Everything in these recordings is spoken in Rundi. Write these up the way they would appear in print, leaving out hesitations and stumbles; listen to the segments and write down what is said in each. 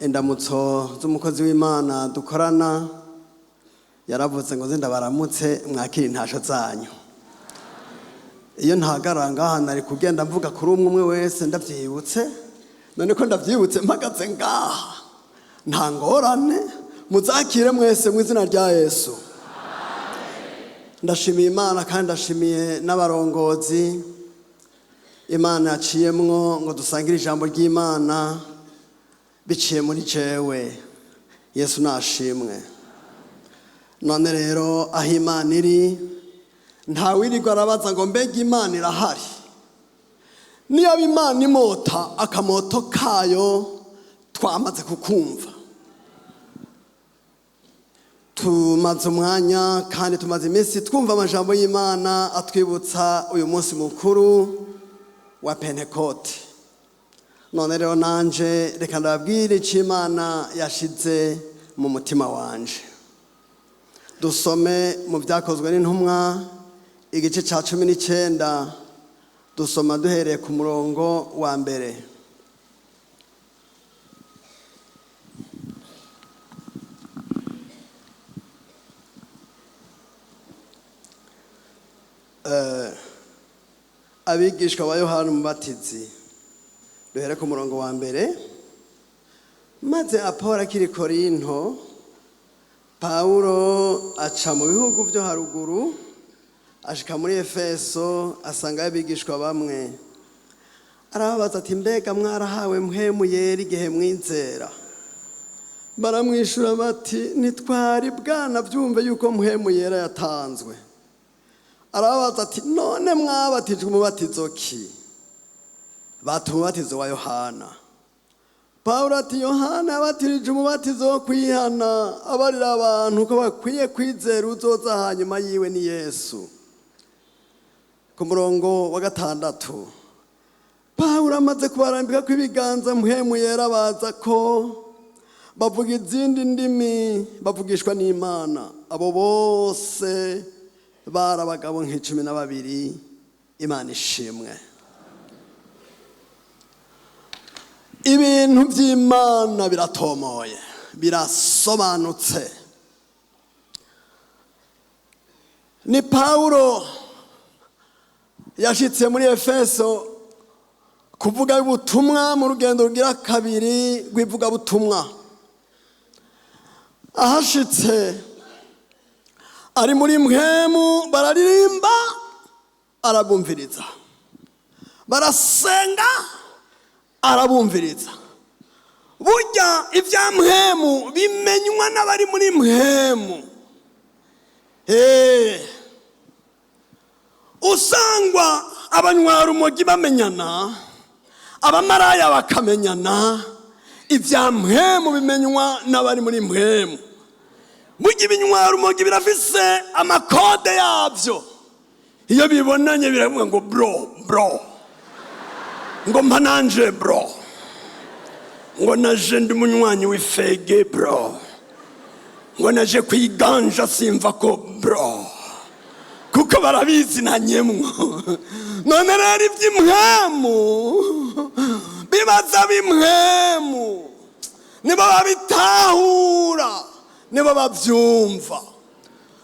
Indamutso z'umukozi w'Imana dukorana yaravuze ngo nze ndabaramutse mwakire intasho zanyu. Iyo ntahagarara ngaha nari kugenda mvuga kuri umwe umwe wese ndavyibutse, none ko ndavyibutse mpagaze ngaha nta ngorane, muzakire mwese mu izina rya Yesu. Ndashimiye Imana kandi ndashimiye n'abarongozi Imana yaciyemwo ngo dusangire ijambo ry'Imana biciye muri jewe. Yesu nashimwe. None rero aho Imana iri ntawirirwa arabaza ngo mbega Imana irahari. Niyo Imana imota akamoto kayo twamaze kukumva. Tumaze umwanya kandi tumaze iminsi twumva amajambo y'Imana atwibutsa uyu munsi mukuru wa Pentekote. None rero nanje reka ndababwire ico Imana yashize mu mutima wanje. Dusome mu Vyakozwe n'Intumwa igice ca 19, dusoma duhereye ku murongo wa mbere. Abigishwa ba Yohana Umubatizi, duhere ku murongo wa mbere. Maze Apolo akiri Korinto, Pawulo aca mu bihugu vyo haruguru ashika muri Efeso, asangayo abigishwa bamwe. Arababaza ati mbega mwarahawe mpwemu yera igihe mwizera? Baramwishura bati ntitwari bwana vyumve yuko mpwemu yera yatanzwe. Arababaza ati none mwabatijwe umubatizo ki? Bati umubatizo wa Yohana. Pawulo ati Yohana yabatirije umubatizo wo kwihana, abarira abantu ko bakwiye kwizera uzoza hanyuma yiwe ni Yesu. Ku murongo wa 6, Pawulo amaze kubarambika kw'ibiganza mpwemu yera baza ko bavuga izindi ndimi bavugishwa n'Imana. Abo bose bari abagabo nk'icumi na babiri. Imana ishimwe. Ibintu by'Imana biratomoye, birasobanutse. Ni Pawulo yashitse muri Efeso kuvuga ubutumwa mu rugendo rugira kabiri rw'ivugabutumwa. Ahashitse ari muri mpwemu, bararirimba arabumviriza, barasenga arabumviriza. Burya ibya mpwemu bimenywa n'abari muri mpwemu. Usangwa abanywarumogi bamenyana, abamaraya bakamenyana, ibya mpwemu bimenywa n'abari muri mpwemu. Burya ibinywarumogi birafise amakode yabyo, iyo bibonanye biravuga ngo bro bro, ngo mpa nanje bro, ngo naje ndi munywanyi w'ifege bro, ngo naje kwiganja simva ko bro, kuko barabizi na nyemwo. None rero iby'imwemu bibaza b'imwemu, nibo babitahura, nibo babyumva.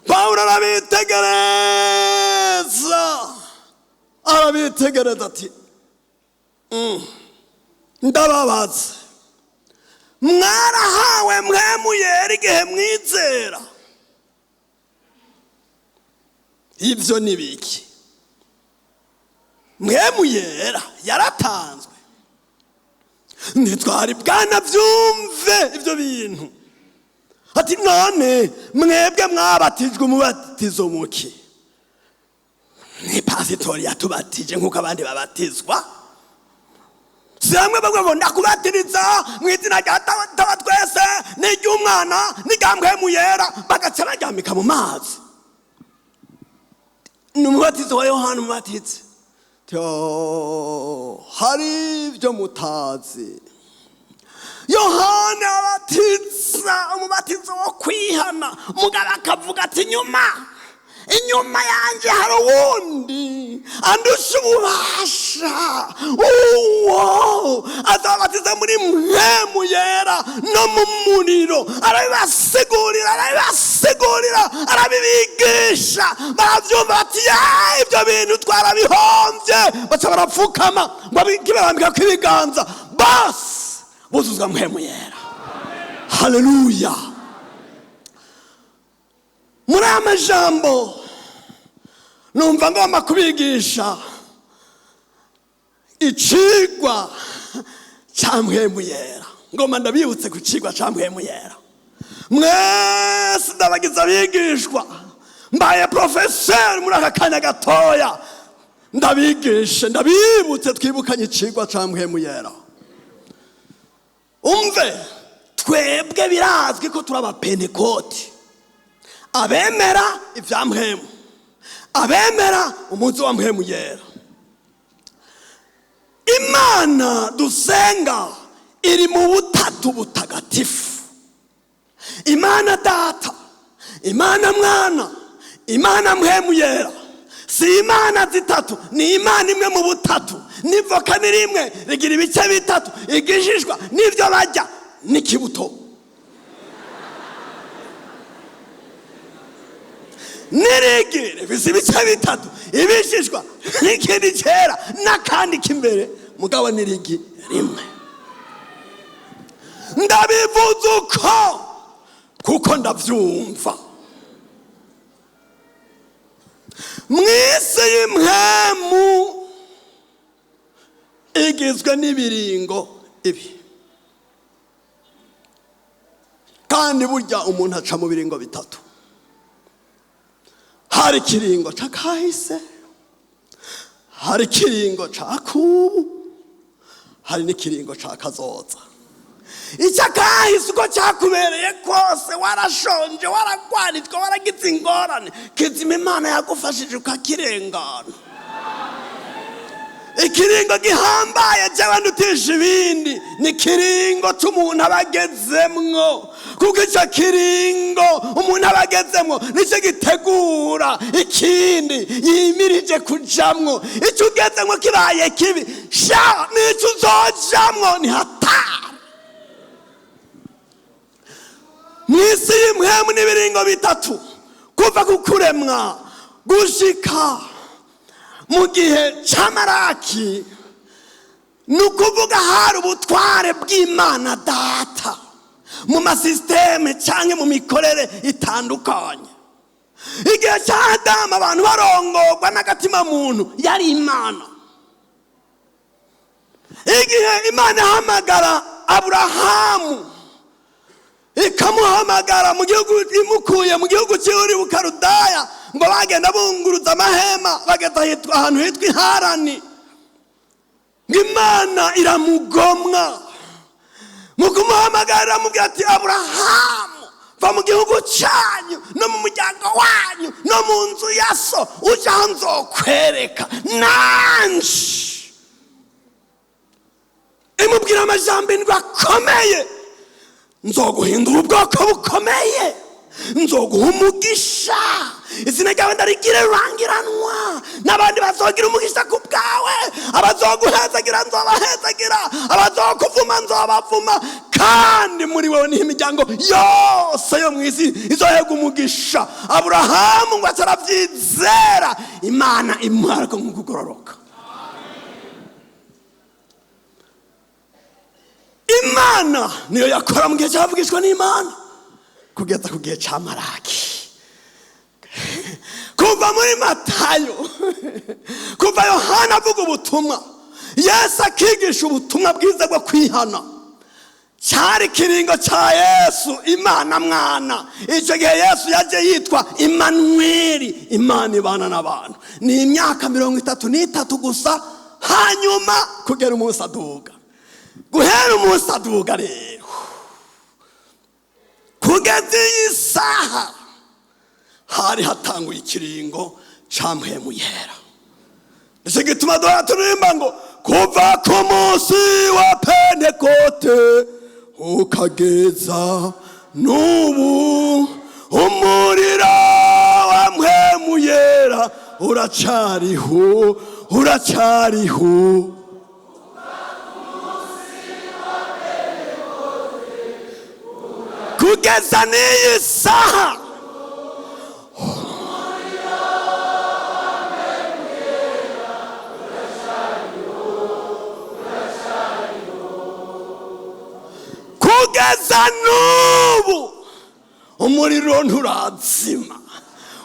Pawulo arabitegereza, arabitegereza ati ndababaza, mwarahawe mpwemu yera igihe mwizera? Ibyo ni biki? Mpwemu yera yaratanzwe, ntitwari bwanavyumve ibyo bintu. Ati none mwebwe mwabatijwe umubatizo muki? Ni pasitori yatubatije nk'uko abandi babatizwa. Si bamwe bavuga ngo ndakubatiriza mu izina rya Data wa twese n'iry'Umwana n'irya Mpwemu Yera, bagaca baryamika mu mazi. Ni umubatizo wa Yohana Umubatizi. Hari ibyo mutazi. Yohana abatiza umubatizo wo kwihana, mugabo akavuga ati nyuma Inyuma yanjye hari uwundi andusha ububasha, uwo azabatiza muri Mpwemu Yera no mu muriro. Arabibasigurira, arabibasigurira, arabibigisha, barabyumva, bati: "Ibyo bintu twarabihombye." Baca barapfukama ngo barambika ko ibiganza, basi buzuzwa Mpwemu Yera. Haleluya! Muri aya majambo numva ngomba kubigisha icigwa cya Mpwemu Yera. Ngomba ndabibutse ku cigwa cya Mpwemu Yera. Mwese ndabagize abigishwa, mbaye porofeseri muri aka kanya gatoya. Ndabigishe, ndabibutse, twibukanye icigwa cya Mpwemu Yera. Umve, twebwe birazwi ko turi Abapentekoti, abemera ibya Mpwemu, abemera umunsi wa Mpwemu Yera. Imana dusenga iri mu butatu butagatifu: Imana Data, Imana Mwana, Imana Mpwemu Yera. Si imana zitatu, ni Imana imwe mu butatu. N'ivoka ni rimwe, rigira ibice bitatu: igishishwa n'ibyo barya n'ikibuto. N'irigi rifise ibice bitatu: ibishishwa n'ikindi cyera n'akandi k'imbere, mugabo n'irigi rimwe. Ndabivuze uko kuko ndabyumva. Mu isi y'impwemu igizwe n'ibiringo ibi, kandi burya umuntu aca mu biringo bitatu: hari ikiringo c'akahise, hari ikiringo ca kubu, hari n'ikiringo ca kazoza. Icyakahise, uko cyakubereye kose, warashonje, waragwanijwe, waragize ingorane, kizima Imana yagufashije ukakirengana. Ikiringo gihambaye jewe ndutisha ibindi ni ikiringo c'umuntu aba agezemwo, kuko icyo kiringo umuntu aba agezemwo nicyo gitegura ikindi yimirije kujamwo. Icyo ugezemwo kibaye kibi sha, n'icyo uzojamwo ni hatari. Mu isi y'impwemu n'ibiringo bitatu: kuva ku kuremwa gushika mu gihe c'Amaraki, ni ukuvuga hari ubutware bw'Imana Data mu masisiteme cyangwa mu mikorere itandukanye. Igihe cya Adamu, abantu barongorwa n'agatima muntu, yari Imana. Igihe Imana ihamagara Aburahamu, ikamuhamagara mu gihugu, imukuye mu gihugu cy'Uri Bukarudaya, ngo bagenda bunguruza amahema, bageze ahantu hitwa Iharani, ngo Imana iramugomwa. Mu kumuhamagara iramubwira ati: "Aburahamu, va mu gihugu cyanyu no mu muryango wanyu no mu nzu ya so, ujya aho nzokwereka nanje." Imubwira amajambo indwi akomeye: "Nzoguhindura ubwoko bukomeye, nzoguha umugisha, izina ryawe ndarigire rurangiranwa, n'abandi bazogira umugisha ku bwawe, abazoguhezagira nzobahezagira, abazokuvuma nzobavuma, kandi muri wowe niho imiryango yose yo mu isi izohega umugisha." Aburahamu ngo atarabyizera, Imana imuha ko nk'ukugororoka. Imana niyo yakora mu gihe cyavugishwa n'Imana kugeza ku gihe cya Maraki. Kuva muri Matayo, kuva Yohana avuga ubutumwa, Yesu akigisha ubutumwa bwiza bwo kwihana, cyari ikiringo cya Yesu Imana Mwana. Icyo gihe Yesu yaje yitwa Imanuweli, Imana ibana n'abantu. Ni imyaka 33 gusa, hanyuma kugera umunsi aduga. Guhera umunsi aduga rero kugeza iyi saha, hari hatanguye ikiringo cya Mpwemu Yera. Nicyo gituma duhora turirimba ngo kuva ku munsi wa Pentekote ukageza n'ubu, umuriro wa Mpwemu Mpwemu Yera uracariho, uracariho. Kugeza n'iyi saha. Kugeza n'ubu umuriro nturazima,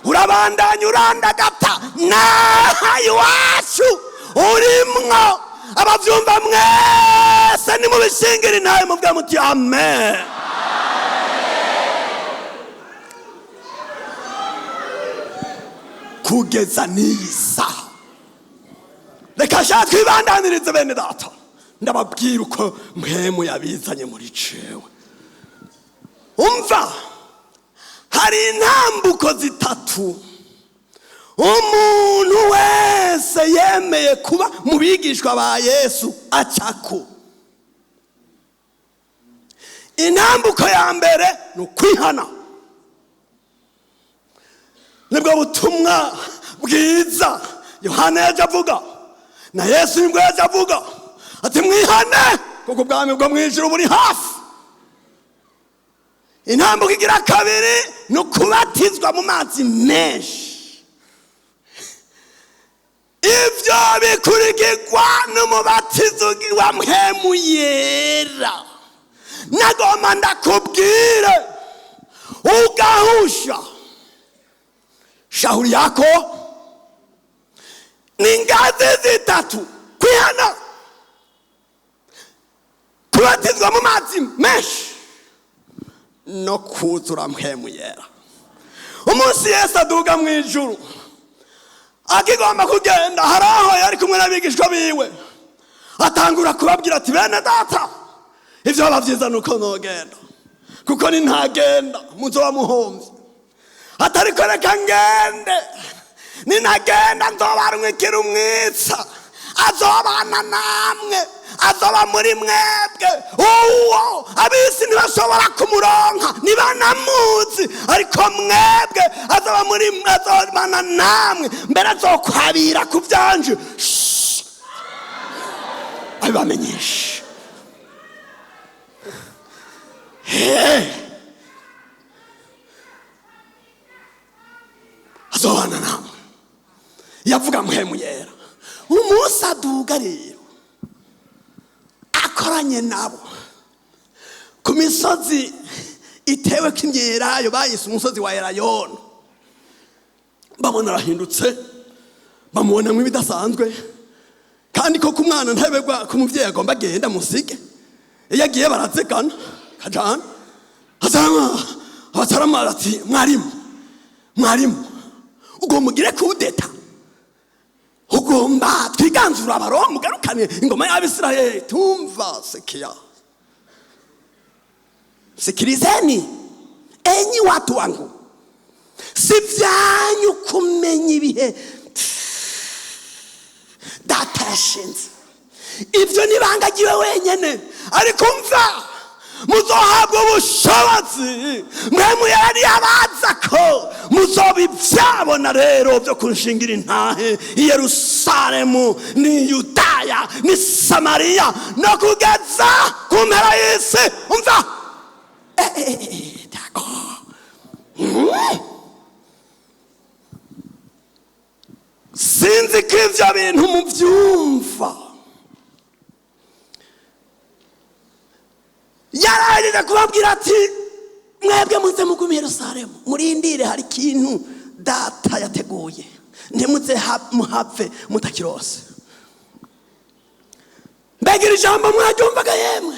urabandanya urandagata. N'aha iwacu urimwo abavyumva mwese nimubishingire intahe muvuge muti amen. Kugeza n'iyi saha reka sha twibandanirize bene data, ndababwira uko Mpwemu yabizanye muri jewe. Umva, hari intambuko zitatu umuntu wese yemeye kuba mu bigishwa ba Yesu acako. Intambuko ya mbere ni ukwihana, nibwo butumwa bwiza Yohana yaje avuga, na Yesu nibwo yaje avuga ati mwihane kuko ubwami bwo mu ijuru buri hafi. Intambuko igira kabiri ni ukubatizwa mu mazi menshi. Ivyo bikurikirwa n'umubatizo wa Mpwemu Yera. Nagomba ndakubwire ugahusha shauri yako ni ngazi zitatu: kwihana, kubatizwa mu mazi menshi no kuzura Mpwemu Yera. Umunsi Yesu aduga mu ijuru akigomba kugenda, hari aho yari kumwe n'abigishwa biwe, atangura kubabwira ati bene data, ivyo biba vyiza nuko nogenda, kuko nintagenda muzoba muhomvye. Atariko reka ngende, ninagenda nzobarwikira umwitsa, azobana namwe, azoba muri mwebwe. Uwo abisi ntibashobora kumuronka, ntibanamuzi, ariko mwebwe azoba muri mwe, azobana namwe, mbere azokwabira ku vyanje. Shh! Abibamenyeshe. Hey! Azobana namwe. Yavuga Mpwemu Yera. Umunsi aduga rero akoranye nabo ku misozi iteweko imyelayo, bayise umusozi wa Elayono. Babona arahindutse, bamubonamwo ibidasanzwe. Kandi koko umwana ntabegwa ku muvyeyi agomba agenda musige, iyo agiye barazigana kajana. Abatarama ati mwarimu, mwarimu, ugomba ugire kudeta, ugomba twiganzura Abaroma, ugarukane ingoma y'Abisirayeli. Tumva, sikia, sikilizeni enyi watu wangu, si vyanyu kumenya ibihe data yashinze, ivyo nibangagiwe wenyene. Ariko mva, muzohabwa ubushobozi Mpwemu Yera yabaza ko muzoba ivyabona rero vyo kunshingira intahe i Yerusalemu ni Yudaya ni Samariya no kugeza ku mpera y'isi. Umva, sinzi ko ivyo bintu muvyumva. Yarangije kubabwira ati mwebwe muze mugume i Yerusalemu, murindire hari ikintu data yateguye, ntimuze muhapfe mutakirose. Mbega iri jambo mwaryumvaga yemwe?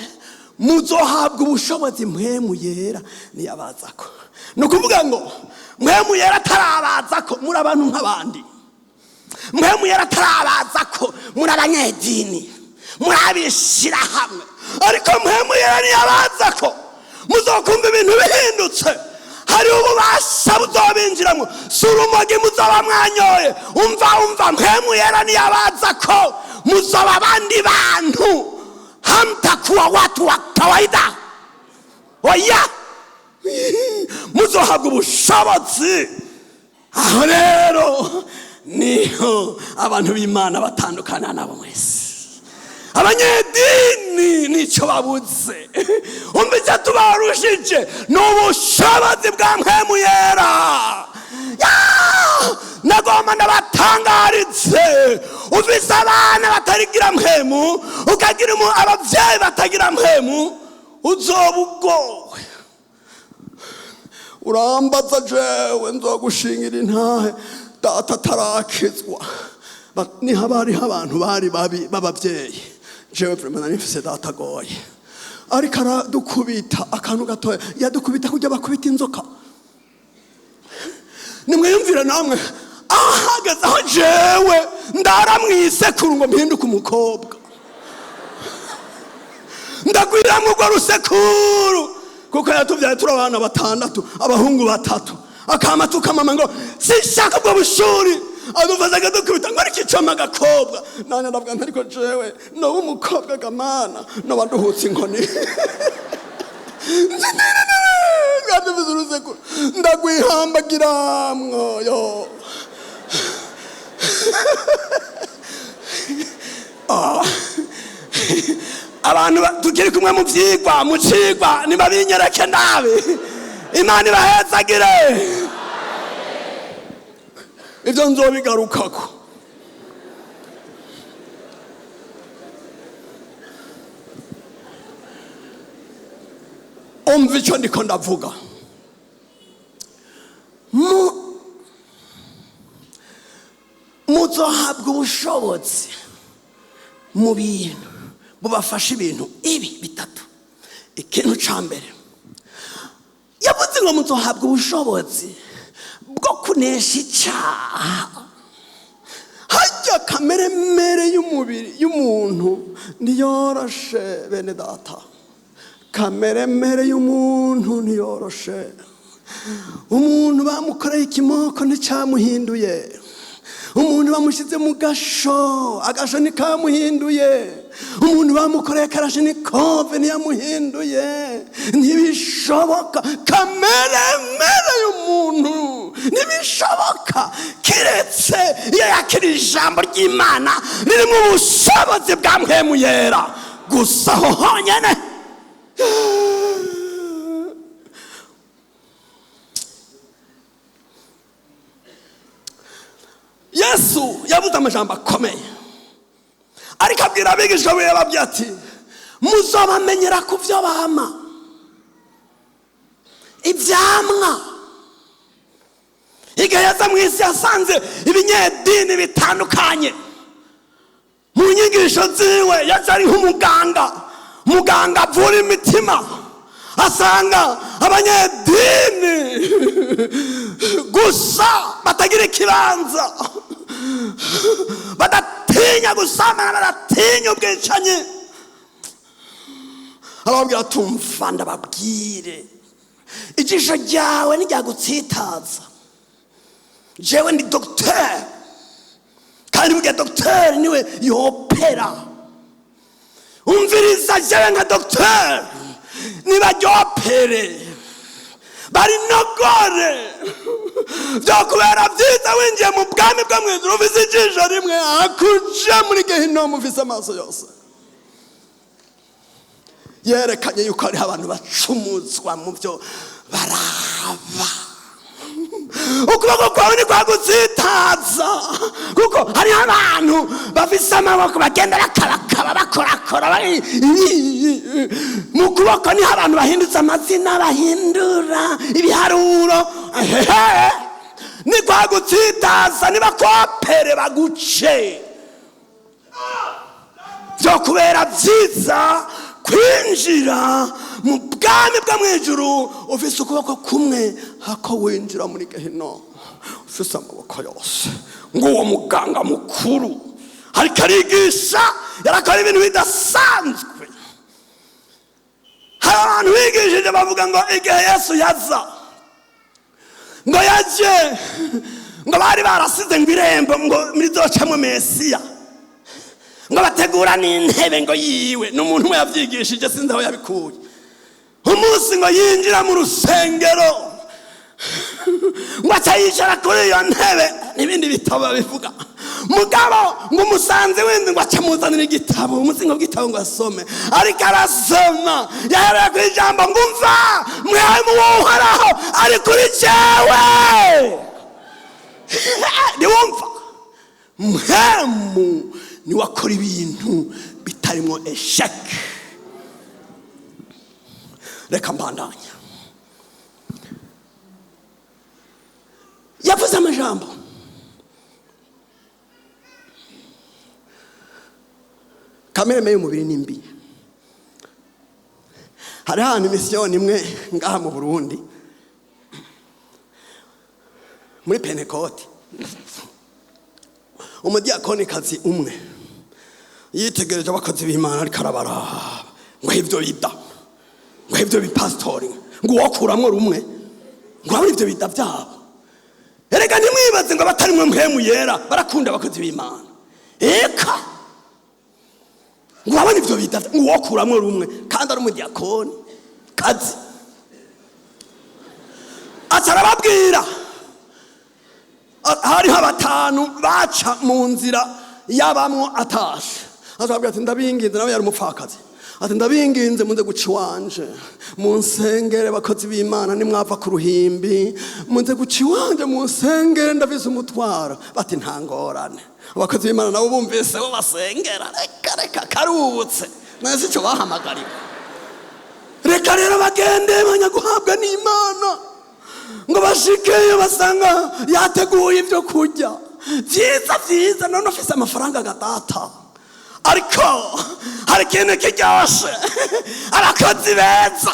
Muzohabwa ubushobozi Mpwemu Yera niyabazako. Ni ukuvuga ngo Mpwemu Yera atarabazako muri abantu nk'abandi, Mpwemu Yera atarabazako muri abanyedini, muri abishirahamwe. Ariko Mpwemu Yera niyabazako muzokumva ibintu bihindutse, hari ububasha buzobinjiramwo, si urumogi muzoba mwanyoye. Umva, umva, Mpwemu Yera niyabazako muzoba abandi bantu, hamtakuwa watu wa kawaida. Oya, muzohabwa ubushobozi. Aho rero niho abantu b'Imana batandukana nabo mwese. Abanyedini nicyo babuze. Umva, icyo tubarushije ni ubushobozi bwa Mpwemu Yera. Nagomba ndabatangaritse: ufise abana batarigira Mpwemu, ukagira ababyeyi batagira Mpwemu, uzoba ugowe. Urambaza jewe, nzogushingira intahe. Data atarakizwa, niho hariho abantu bari babi b'ababyeyi. Jewe vraiment nari mfise data agoye, ariko aradukubita akantu gatoya, yadukubita kujya bakubita inzoka. Nimwiyumvire namwe, ahageze aho jewe ndara mwisekuru ngo mpinduke umukobwa, ndagwira mu rwo rusekuru, kuko yatubyaye turi abana batandatu, abahungu batatu, akama tukamama ngo sinshaka ubwo bushuri. Adufashe akadukubita ngo ariko icoma agakobwa. Nanjye ndavuga nti: "Ariko jewe noba umukobwa gamana, noba nduhutse inkoni." Twari urusekuru, ndagwihambagiramwo yo. Abantu tukiri kumwe mu vyigwa, mu cigwa, nibabinyereke nabi. Imana ibahezagire. Ibyo nzobigarukako. Umva icyo ndiko ndavuga. Muzohabwa ubushobozi mu bintu bubafasha, ibintu ibi bitatu. Ikintu cya mbere yavuze ngo muzohabwa ubushobozi bwo kunesha icyaha. Hajya kamere mere y'umubiri y'umuntu ntiyoroshe, bene data. Kamere mere y'umuntu ntiyoroshe. Umuntu bamukoreye ikimoko nticyamuhinduye. Umuntu bamushyize mu gasho, agasho ntikamuhinduye. Umuntu bamukoreye karashinikove ntiyamuhinduye, ntibishoboka. Kamere mere y'umuntu ntibishoboka, kiretse iyo yakira ijambo ry'Imana ririmo ubushobozi bwa Mpwemu Yera gusa, aho honyine. Yesu yavuze amajambo akomeye, ariko abwira abigishwa be, yababwiye ati: "Muzobamenyera ku byo bama, ibyamwa." Igihe yaza mu isi, yasanze ibinyedini bitandukanye. Mu nyigisho ziwe yaje ari nk'umuganga, muganga avura imitima. Asanga abanyedini gusa batagira ikibanza, badatinya gusambana, badatinya ubwicanyi. Arababwira: "Tumva ndababwire, ijisho ryawe ntiryagutsitaza. Jewe ndi dogiteri, kandi burya dogiteri niwe yopera. Umviriza, jewe nka dogiteri, nibaryopere, barinogore. Byokubera byiza winjiye mu bwami bwo mu ijuru ufise ijisho rimwe, akuje muri gehinomu ufise amaso yose." Yerekanye yuko hariho abantu bacumuzwa mu byo baraba. Ukuboko kwawe ni kwagutsitaza, kuko hariho abantu bafise amaboko bagenda bakabakaba, bakorakora mu kuboko. Niho abantu bahindutse amazina, bahindura ibiharuro. Ehehe, ni kwagutsitaza, nibakopere baguce. Byo kubera byiza kwinjira mu bwami bwo mu ijuru ufise ukuboko kumwe, hako winjira muri gehinomu ufise amaboko yose. Ngo uwo muganga mukuru ariko arigisha, yarakora ibintu bidasanzwe. Hari abantu bigishije bavuga ngo igihe Yesu yaza, ngo yaje, ngo bari barasize ngo irembo ngo murizocamwo Mesiya, ngo bategura n'intebe ngo yiwe. Ni umuntu umwe yabyigishije, sinzi aho yabikuye. Umunsi ngo yinjira mu rusengero. Ngo aca yicara kuri iyo ntebe, n'ibindi bitabo babivuga. Mugabo ngo umusanzi w'inzu ngo aca amuzanira igitabo, umuzingo w'igitabo ngo asome. Ariko arasoma, yahereye ku ijambo ngo: "Umva, Mpwemu w'Uhoraho ari kuri jewe." Ntiwumva? Mpwemu niwe akora ibintu bitarimo échec. Reka mbandanya. Yavuze amajambo. Kamere y'umubiri ni mbi. Hari ahantu imisiyoni imwe ngaha mu Burundi, muri Pentekote, umudiyakonikazi umwe yitegereje abakozi b'Imana, ariko arabaraba ngo ibyo bida, ngo ibyo bipasitori, ngo uwokuramwo rumwe, ngo urabona ibyo bida byabo. Erega ntimwibaze ngo abatarimwe Mpwemu Yera barakunda abakozi b'Imana. Eka, ngo urabona ibyo bida, ngo uwokuramwo rumwe, kandi ari umudiyakoni kazi. Aca arababwira. Hariho batanu baca mu nzira yabamwo atashe. Azababwira ati: "Ndabinginze." Nawe yari umupfakazi. Ati: "Ndabinginze, muze guca iwanje munsengere. Bakozi b'Imana, nimwava ku ruhimbi muze guca iwanje munsengere, ndafise umutwaro." Bati: "Nta ngorane." Abakozi b'Imana nabo bumvise bo basengera, reka reka, karubutse nasi icyo bahamagariwe. Reka rero bagende banyaguhabwa n'Imana. Ngo bashikeyo basanga yateguye ibyo kurya byiza byiza. None ufise amafaranga gatata, ariko hari ikintu kiryoshe: abakozi beza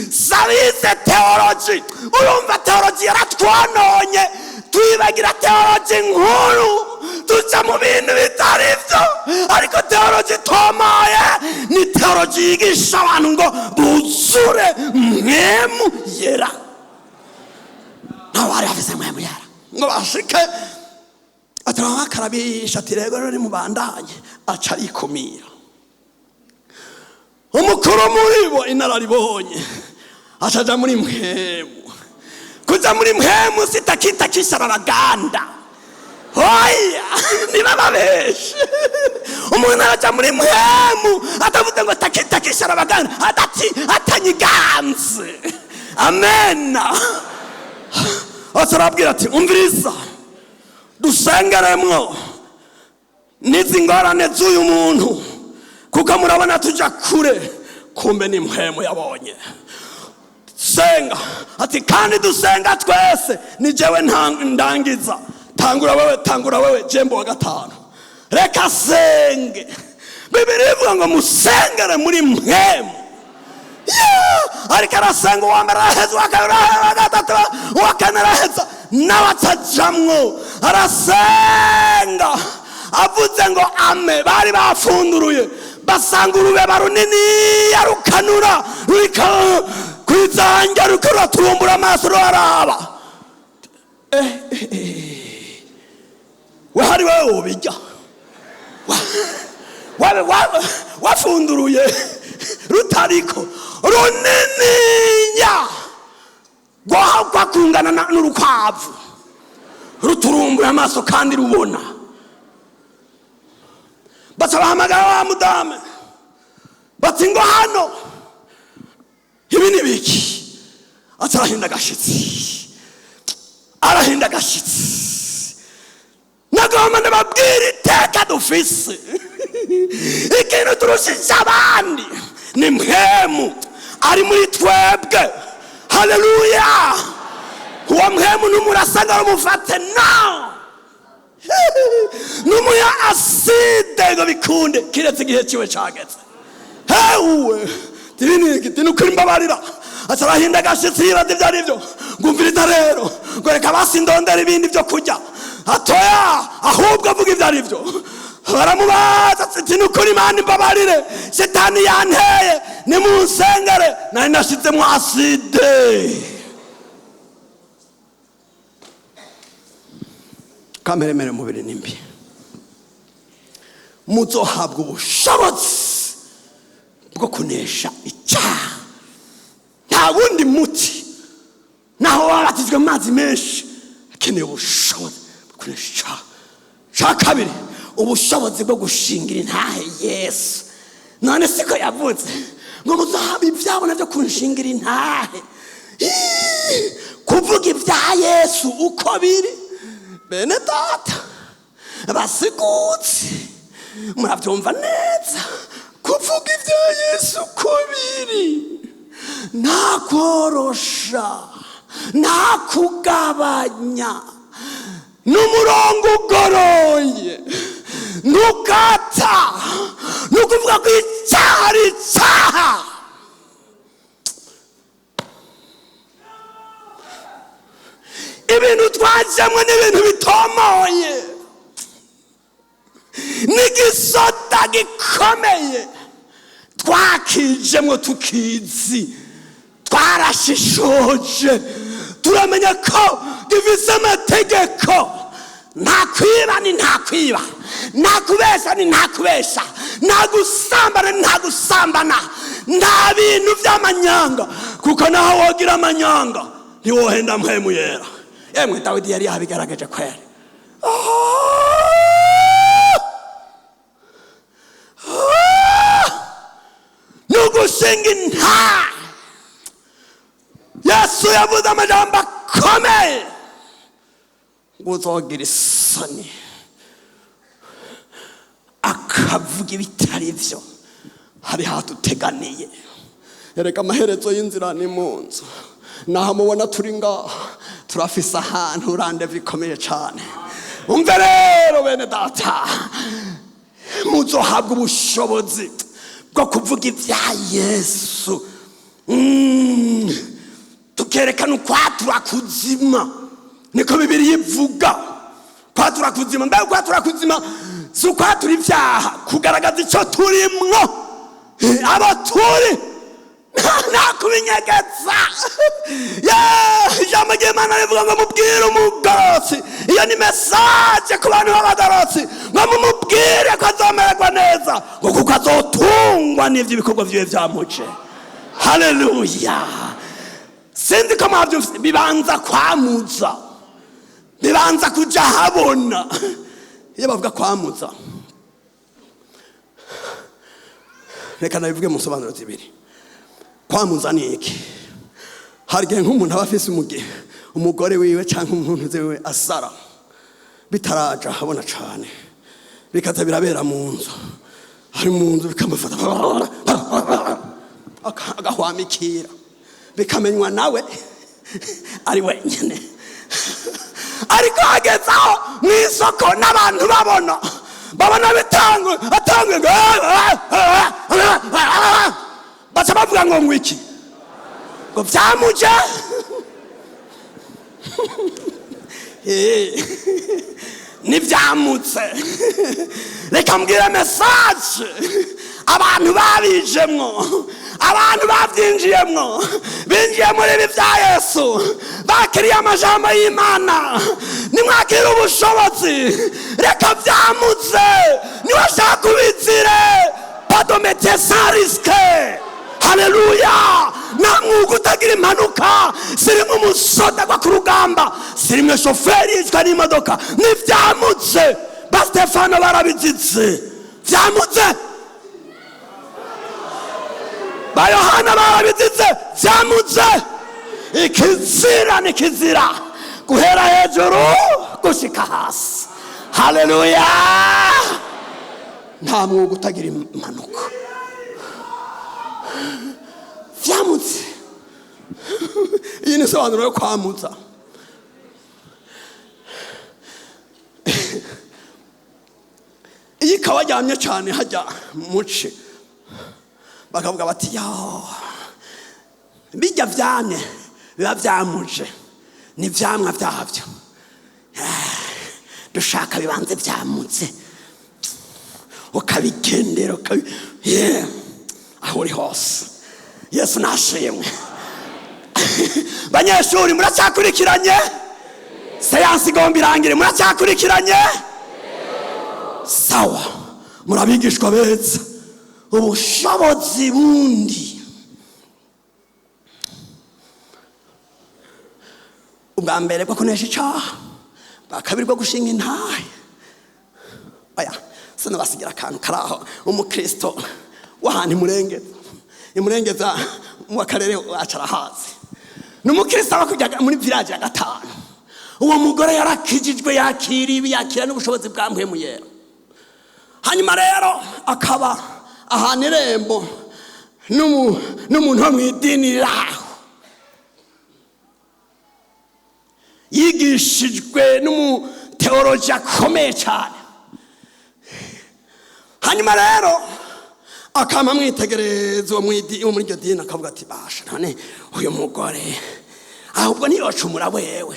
sabize théologie. Urumva, théologie yaratwononye, twibagira théologie nkuru, tuja mu bintu bitari byo. Ariko théologie itomoye ni théologie yigisha abantu ngo buzure Mpwemu Yera. Nabo bari bafise Mpwemu Yera. Ngo bashike, atarabakarabisha, ati: "Rego rero nimubandanye." Aca arikumira. Umukuru muri bo, inararibonye, acaja muri Mpwemu. Kuja muri Mpwemu sitakitakisha abaganda, oya, ntibababeshe. Umuntu araja muri Mpwemu atavuze ngo takitakisha abaganda, adati atanyiganze. Amena. Aca arabwira ati: "Umviriza, dusengeremwo n'izi ngorane z'uyu muntu, kuko murabona tuja kure." Kumbe ni Mpwemu yabonye. Senga. Ati: "Kandi dusenga twese, ni jewe ndangiza. Tangura wewe, tangura wewe, jembo wa gatanu." Reka senge. Bibiri ivuga ngo musengere muri Mpwemu. Yeah! Ariko arasenga, uwa mbere araheza, uwa kabiri araheza, uwa gatatu, uwa kane araheza, nawe atajamwo. Arasenga, avuze ngo ame, bari bafunduruye, basanga urubeba runini rukanura rurika kwizanja, ruko ruraturumbura amaso, ruraraba. Eh, eh, eh. We, hari wewe wobijya wafunduruye rutariko runininya rwahakwa kungana n'urukwavu, ruturumbuye amaso kandi rubona. Baca bahamagara wa mudame, bati: "Ngo hano, ibi ni biki?" Aca arahinda agashitsi, arahinda agashitsi. Nagomba ndababwira iteka dufise, ikintu turushije abandi ni Mpwemu ari muri twebwe. Haleluya! Uwo Mpwemu numurasanga rumufate, no numuya acide ngo bikunde, kiretse igihe ciwe cageze. Hewe, tiniki tinukuri, mbabarira. Aca arahinda agashitsi, yibaza ibyo ari byo. Ngumviriza rero, ngo reka basi ndondera ibindi byo kurya. Atoya, ahubwo avuga ibyo ari byo. Baramubaza ati: "Nukuri, Imana imbabarire, shetani yanteye, nimunsengere, nari nashizemo acide." Kameremere mubiri nimbi. Muzohabwa ubushobozi bwo kunesha icyaha. Nta wundi muti, naho wabatizwa. Yabatijwe mu mazi menshi, akeneye ubushobozi bwo kunesha icyaha. Cya kabiri, ubushobozi bwo gushingira intahe Yesu. None siko yavuze ngo muzahabe ibyabona byo kunshingira intahe? Ii, kuvuga ibya Yesu uko biri. Bene data basigutse, murabyumva neza, kuvuga ibya Yesu uko biri, nta korosha, nta kugabanya, n'umurongo ugoroye, ntukata. Ni ukuvuga ko icyaha ari icyaha. Ibintu twajyamo n'ibintu bitomoye, n'igisota gikomeye twakijemo tukizi, twarashishoje, turamenya ko gifise amategeko. Nta kwiba ni nta kwiba, nta kubesha ni nta kubesha, nta gusambana ni nta gusambana, nta bintu by'amanyanga, kuko naho wogira amanyanga ntiwohenda Mpwemu Yera. Emwe, Dawidi yari yabigaragaje kweri. Ni ugushinga intahe. Yesu yavuze amajambo akomeye ngo uzogira isoni akavuga ibitari byo, hari haduteganiye. Erega amaherezo y'inzira ni mu nzu. Naho mubona turi ngaha, turafise ahantu rendez-vous ikomeye cyane. Umve rero bene data, muzohabwa ubushobozi bwo kuvuga ibya Yesu, tukerekana ukwatura kuzima. Niko Bibiliya ivuga, kwatura kuzima. Mbega ukwatura kuzima si ukwatura ibyaha, kugaragaza icyo turimwo, abo turi, nta kubinyegeza. Ijambo ry'Imana rivuga ngo mubwire umugororotsi, iyo ni message ku bantu b'abagororotsi, ngo mumubwire ko azomererwa neza, ngo kuko azotungwa n'ibyo ibikorwa byiwe byamuce. Haleluya! Sinzi ko mwabyumvise. Bibanza kwamuza, bibanza kuja habona. Iyo bavuga kwamuza, reka nabivuge mu nsobanuro zibiri. Kwamuza ni iki? Hari igihe nk'umuntu aba afise umugore wiwe cyangwa umuntu wiwe asara, bitaraja habona cane, bikaza birabera mu nzu, ari mu nzu, bikamufata agahwamikira, bikamenywa nawe ari wenyine. Ariko hageze aho mu isoko n'abantu babona bitangwe, atangwe, baca bavuga ngo ngwiki? Ngo byamuje. Ntibyamutse. Reka mbwire message abantu babijemwo, abantu babyinjiyemwo, binjiye muri ibi bya Yesu, bakiriye amajambo y'Imana. Nimwakira ubushobozi, reka byamutse. Niwashaka ubizire, pas de métier sans risque. Haleluya! Nta mwuga utagira impanuka. Sirimo umusoda agwa ku rugamba, sirimwe shoferi yicwa n'imodoka. Ntibyamutse. Ba Stefano barabizitse, byamutse. Ba Yohana barabizitse, byamutse. Ikizira ni kizira guhera hejuru gushika hasi. Haleluya! Nta mwuga utagira impanuka. Vyamutse. Iyi ni isobanuro yo kwamutsa. Iyo ikaba aryamye cyane hajya muce, bakavuga bati: "Yo, bijya vyamye, biba vyamuje, ni vyamwa vyabyo." Dushaka bibanze vyamutse, ukabigendera yeah. Aho uri hose, Yesu nashimwe. Banyeshuri, muracyakurikiranye? Séance igomba irangire. Muracyakurikiranye? Sawa, murabigishwa beza. Ubushobozi bundi, Ubwa mbere bwo kunesha icaha, bwa kabiri bwo gushinga intahe. Oya, sinabasigira akantu karaho. Umukristo w'ahantu imurengeza, imurengeza mu karere wacu arahazi, ni umukristo aba kujya muri village ya gatanu. Uwo mugore yarakijijwe, yakira ibi, yakira n'ubushobozi bwa Mpwemu Yera. Hanyuma rero akaba ahantu irembo n'umuntu wo mu idini riraho, yigishijwe n'umuteoloji akomeye cyane. Hanyuma rero akama amwitegereza uwo muri iryo dini, akavuga ati: "Basha, none uyu mugore ahubwo ntiyocumura wewe?"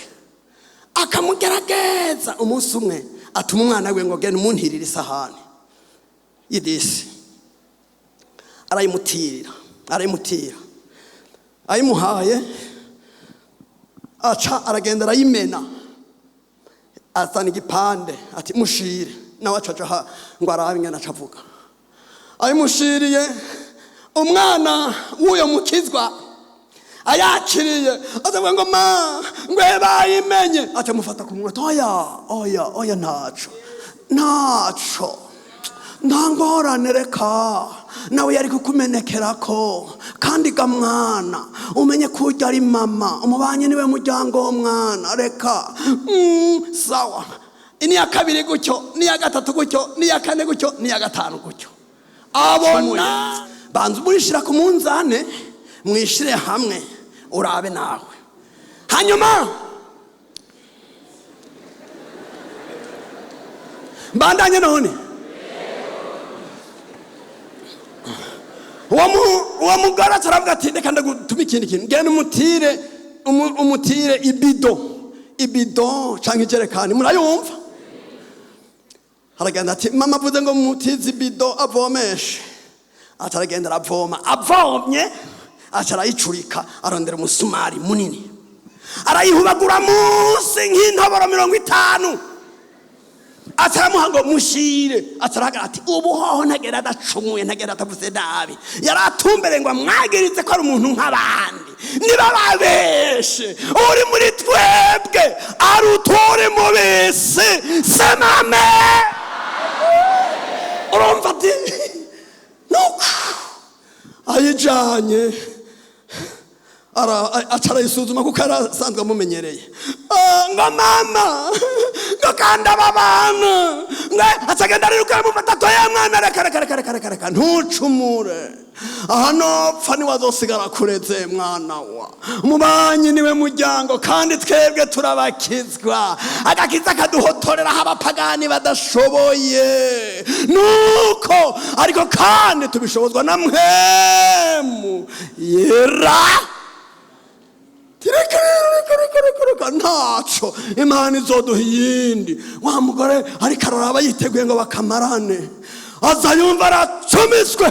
Akamugerageza. Umunsi umwe atuma umwana we ngo: "Genda umuntirire isahani y'idisi." Arayimutirira, arayimutira. Ayimuhaye, aca aragenda arayimena, azana igipande ati: "Mushire." Nawe aca aja ngo arabe ingene aca avuga. Ayimushiriye, umwana w'uyo mukizwa ayakiriye azavuga ngo: "Ma, ngwe bayimenye." Aca amufata ku munwa: "Oya, oya, oya, ntaco, ntaco, nta ngorane, reka nawe yari kukumenekerako. Kandi ga mwana, umenye ko urya ari mama, umubanye niwe muryango w'umwana, reka." Sawa, n'iya kabiri gutyo, n'iya gatatu gutyo, n'iya kane gutyo, n'iya gatanu gutyo. Abona banza umurishira ku munzane, mwishire hamwe urabe nawe. Hanyuma mbandanye. None uwo mugore aravuga ati: "Reka ndagutuma ikindi kintu, genda umutire umutire ibido canke ijerekani." Murayumva? Aragenda ati: "Mama avuze ngo mutize ibido avomeshe." Aca aragenda aravoma. Avomye, aca arayicurika, arondera umusumari munini, arayihubagura munsi nk'intoboro 50, aca aramuha ngo: "Mushire." Aca arahagarara ati: "Ubu hoho ntagera adacumuye, ntagera atavuze nabi. Yari atumbere ngo amwagirize ko ari umuntu nk'abandi. Niba babeshe, uri muri twebwe aruta uri mu bisi." Semame, urumva ati nuko ayijanye, aca arayisuzuma kuko yari asanzwe amumenyereye. Ah, ngo: "Mama," ngo, "kandi aba bantu," ngo acagenda ariruka, aramufata atoya: "Mwana, reka, reka, reka, reka, reka, reka, ntucumure. Aha nopfa niwazosigara kureze. Mwana wa umubanyi niwe muryango, kandi twebwe turabakizwa, agakiza kaduhotorera aho abapagani badashoboye." Nuko ariko kandi tubishobozwa na Mpwemu Yera. Reka, reka, reka, reka, reka, ntaco, Imana izoduha iyindi. Wa mugore ariko araraba, yiteguye ngo bakamarane, aza yumva aracumiswe,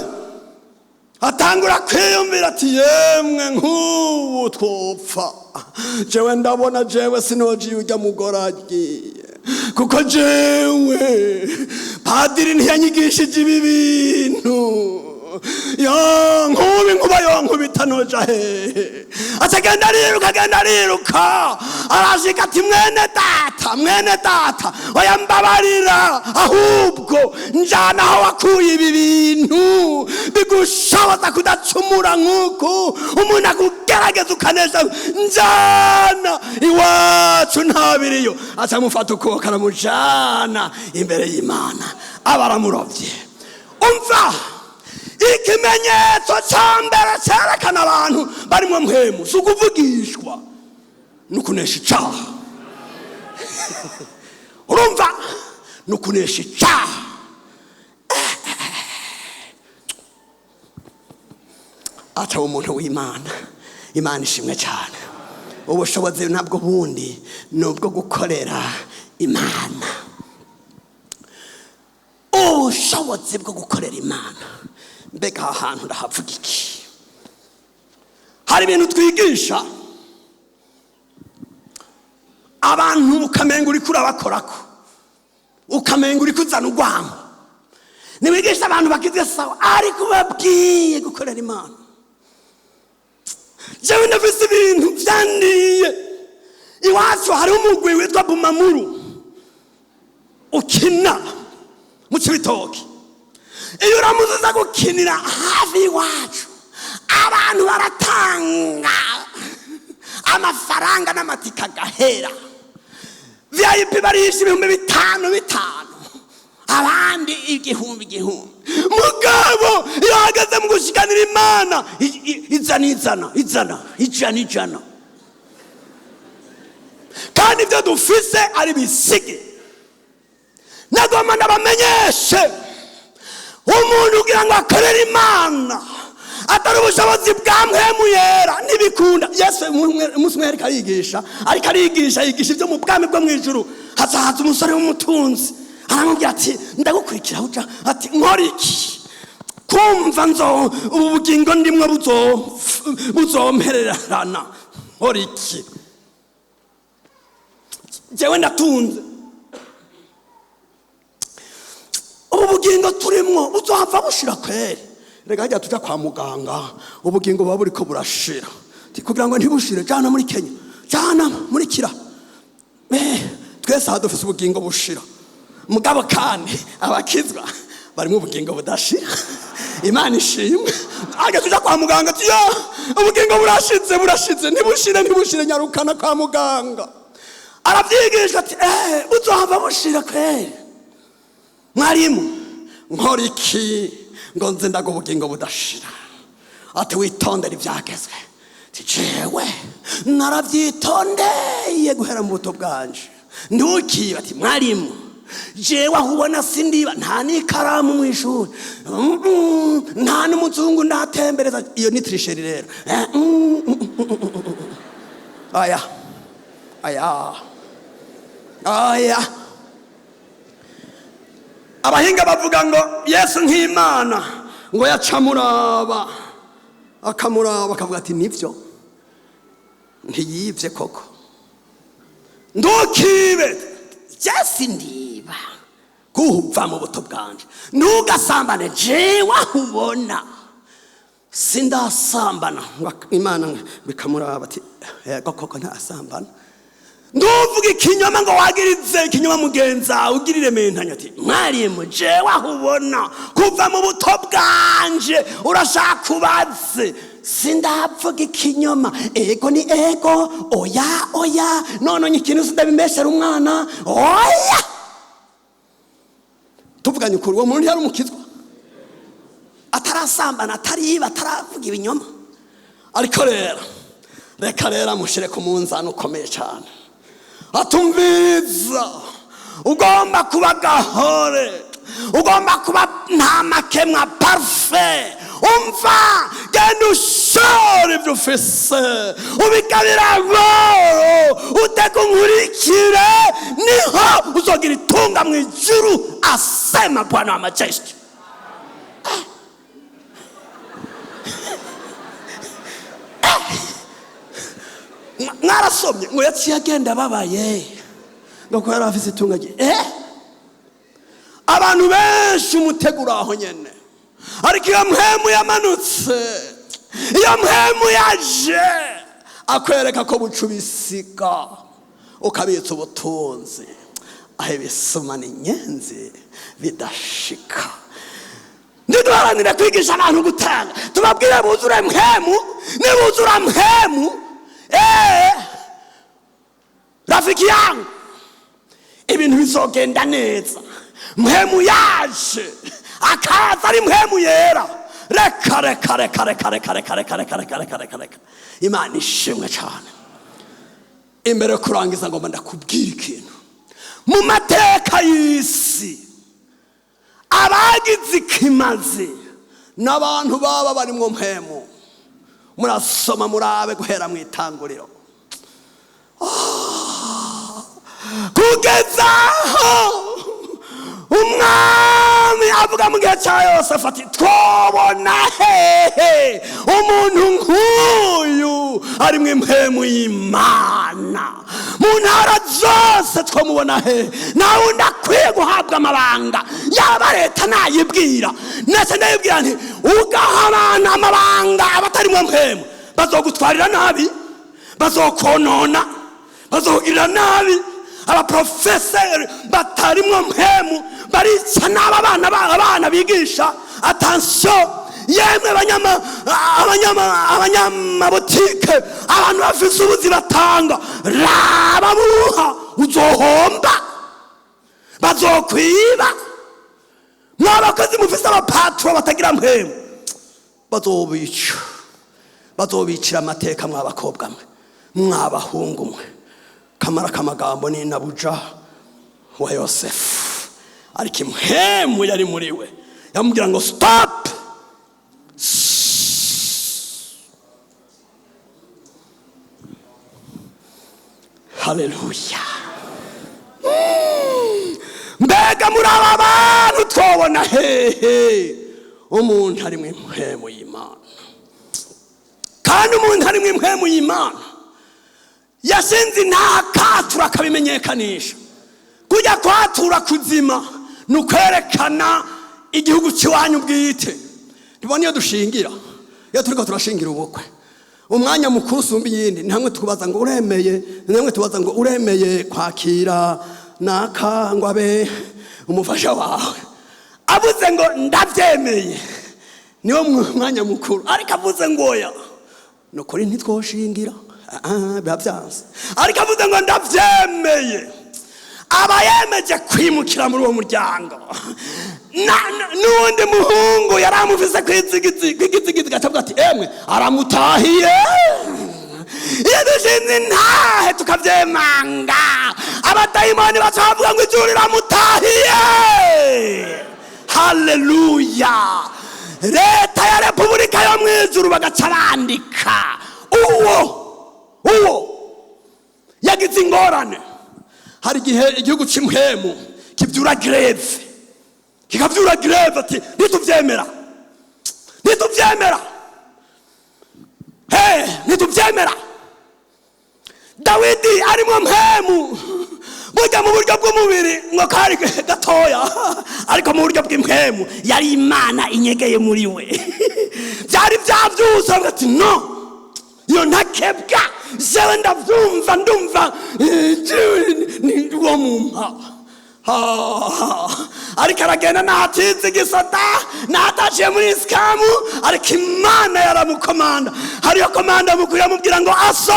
atangura kwiyumvira ati: "Yemwe, nk'ubu twopfa, jewe ndabona jewe sinojiye ujya mugore agiye, kuko jewe padiri ntiyanyigishije ibi bintu. Yo nkubi nkuba yo nkubita, noja hehe?" Acagenda ariruka, agenda ariruka, arashika ati: "Mwene data, mwene data, oya, mbabarira, ahubwo njana aho wakuye ibi bintu bigushoboza kudacumura nk'uku umuntu akugerageza ukanesha. Njana iwacu ntabiriyo." Aca amufata ukuboko, aramujana imbere y'Imana, aba aramurovye. Umva, ikimenyetso cya mbere cyerekana abantu barimo Mpwemu si ukuvugishwa, ni ukunesha icaha. Urumva, ni ukunesha icaha. Ataba umuntu w'Imana. Imana ishimwe cyane. Ubushobozi ntabwo bundi, ni ubwo gukorera Imana, ubushobozi bwo gukorera Imana. Mbega aha hantu ndahavuga iki? Hari ibintu twigisha abantu ukamenga uriko urabakorako, ukamenga uriko uzana urwango. Niwigisha abantu bakizwe, sawa, ariko ubabwiye gukorera Imana, jewe ndafise ibintu vyandiye. Iwacu hariho umugwi witwa Bumamuru ukina mu Cibitoki. Iyo uramutse uza gukinira hafi y'iwacu, abantu baratanga amafaranga n'amatika agahera. VIP barisha 5000 bitanu, abandi igihumbi igihumbi. Mugabo iyo hageze mu gushikanira Imana, izana izana izana ijana ijana, kandi ibyo dufise ari bisigi. Nagomba ndabamenyeshe, umuntu ugira ngo akorere Imana atari ubushobozi bwa Mpwemu Yera, ntibikunda. Yesu umunsi umwe ariko arigisha, ariko arigisha, yigisha ibyo mu bwami bwo mu ijuru. Haza umusore w'umutunzi, aramubwira ati: "Ndagukurikira uja." Ati: "Nkora iki kumva nzo ubu bugingo ndimwo buzompererana? Nkora iki? Jewe ndatunze, ubu bugingo turimwo buzohava bushira kweri. Reka hajya tuja kwa muganga, ubugingo buba buriko burashira. Kugira ngo ntibushire, jana muri Kenya, jana muri kira." Twese aha dufise ubugingo bushira, mugabo kandi abakizwa barimo ubugingo budashira. Imana ishimwe. Hajya tuja kwa muganga ati: "Ya, ubugingo burashize, burashize." "Ntibushire, ntibushire, nyarukana kwa muganga." Aravyigisha ati: "Buzohava bushira kweri. Mwarimu, nkora iki ngo nze ndaga ubugingo budashira?" Ati: "Witondere ibyagezwe." Ati: "Jewe narabyitondeye guhera mu buto bwanje." "Ntukibe." Ati: "Mwarimu, jewe aho ubona sindiba, nta n'ikaramu mu ishuri, nta n'umuzungu ndatembereza." Iyo ni tricherie rero. Aya aya aya, abahinga bavuga ngo Yesu nk'Imana ngo yacamuraba, akamuraba, akavuga ati: "Nibyo, ntiyibye koko." "Ntukibe." "Jesi ndiba kuva mu buto bwanje." "Ntugasambane." "Jewe aho ubona sindasambana." Ngo Imana bikamuraba ati: "Yego koko, ntasambana." "Ntuvuge ikinyoma ngo wagirize ikinyoma mugenza, ugirire mentanya." Ati: "Mwarimu, jewe aho ubona kuva mu buto bwanje, urashaka ubaze, sindavuga ikinyoma. Ego ni ego, oya oya. None ikintu sindabimeshera umwana, oya." Tuvuganye ukuri, uwo muntu yari umukizwa atarasambana, atariba, ataravuga ibinyoma. Ariko rero reka rero amushyire ku munzani ukomeye cyane, atumviriza: ugomba kuba gahore, ugomba kuba nta makemwa, parfait. Umva, genda ushora ibyo ufise, ubigabira aboro, utega unkurikire, niho uzogira itunga mu ijuru, asema Bwana wa majeshi. Mwarasomye ngo yaciye agenda ababaye, ngo ko yari afise itunga rye. Abantu benshi umuteguro aho nyene, ariko iyo Mpwemu yamanutse, iyo Mpwemu yaje, akwereka ko buca ubisiga, ukabitsa ubutunzi aho ibisuma n'inyenzi bidashika. Ntiduharanire kwigisha abantu gutanga, tubabwire buzure Mpwemu. Nibuzura Mpwemu, rafiki yangu, ibintu bizogenda neza. Mpwemu yaje, akaza ari Mpwemu Yera. Reka reka reka reka reka reka reka reka reka reka reka reka. Imana ishimwe cyane. Imbere yo kurangiza, ngomba ndakubwira ikintu. Mu mateka y'isi, abagize ikimazi n'abantu baba barimwo Mpwemu. Murasoma murabe guhera mu itanguriro kugeza aho umwami avuga mu gihe cya Yosefu ati: "Twobona hehe umuntu nk'uyu ari mu impwemu y'Imana? Mu ntara zose twamubona hehe? Nta wundi akwiye guhabwa amabanga yaba leta." Nayibwira ndetse ndayibwira nti: "Ugaha abantu amabanga abatarimo Mpwemu, bazogutwarira nabi, bazokonona." Bazokugirira nabi. Abaprofeseri batarimwo mpemu barica n'aba bana, abana bigisha. Attention yemwe, abanyamabotike, abantu bafise ubuzi batanga, raba buha, uzohomba, bazokwiba. Mwabakozi mufise abapatro batagira mpemu, bazobica, bazobicira amateka. Mwabakobwa mwe, mwabahungu mwe, kamara k'amagambo ni nabuja wa Yosefu, ariko impemu yari muri we yamubwira ngo stop. Haleluya! Mbega muri aba bantu twobona hehe umuntu ari mu impemu y'Imana? Kandi umuntu ari mu impemu y'Imana yashinze intakatura akabimenyekanisha. Kujya kwatura kuzima ni ukwerekana igihugu cy'iwanyu bwite. Tubona iyo dushingira, iyo turiko turashingira ubukwe, umwanya mukuru usumba iyindi ni hamwe tubaza ngo uremeye, ni hamwe tubaza ngo uremeye kwakira naka ngo abe umufasha wawe. Avuze ngo ndabyemeye, niwo mwanya mukuru. Ariko avuze ngo oya, ni ukuri ntitwoshingira. Ah, biba byanze. Ariko avuze ngo ndabyemeye, aba yemeje kwimukira muri uwo muryango. N'uwundi muhungu yari amufise kw'igizigizi gacavuga ati emwe aramutahiye. Iyo dushinze intahe tukavyemanga, abadayimoni baca bavuga ngo ijuru riramutahiye. Haleluya! Leta ya Repubulika yo mu ijuru bagaca bandika uwo yagize ingorane. Hari igihe igihugu cy'impwemu kibyura grève, kikabyura grève ati ntitubyemera, ntitubyemera, he, ntitubyemera. Dawidi arimo mpemu, burya mu buryo bw'umubiri ngo kari gatoya, ariko mu buryo bw'impwemu yari Imana inyegeye muri we. Byari byabyuse, avuga ati no, iyo ntakebwa, jewe ndabyumva, ndumva jewe ni uwo mumpa. Ariko aragenda ntatize igisata, ntataciye muri isikamu, ariko Imana yaramukomanda. Hariyo komanda mukuru yamubwira ngo aso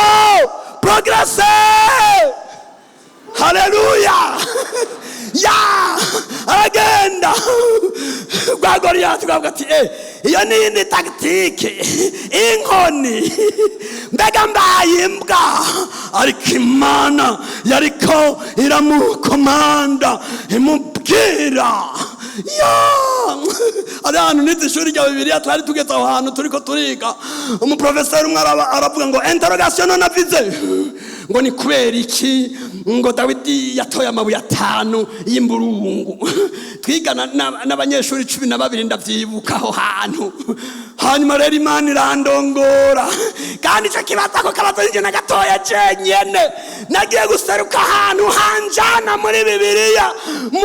progresse. Haleluya! Ya, aragenda rwa Goliyati rwavuga ati iyo ni iyindi tactique, inkoni, mbega mbaye imbwa. Ariko Imana yariko iramukomanda, imubwira ya ari ahantu nize ishuri rya Bibiliya, twari tugeze aho hantu turiko turiga, umuprofeseri umwe aravuga ngo interrogation non avisée, ngo ni kubera iki ngo Dawidi yatoye amabuye atanu y'imburungu? Twigana n'abanyeshuri 12, ndavyibuka aho hantu. Hanyuma rero Imana irandongora, kandi ico kibazo, ako kabazo nije na gatoya jenyene. Nagiye guseruka ahantu hanjana muri Bibiliya, mu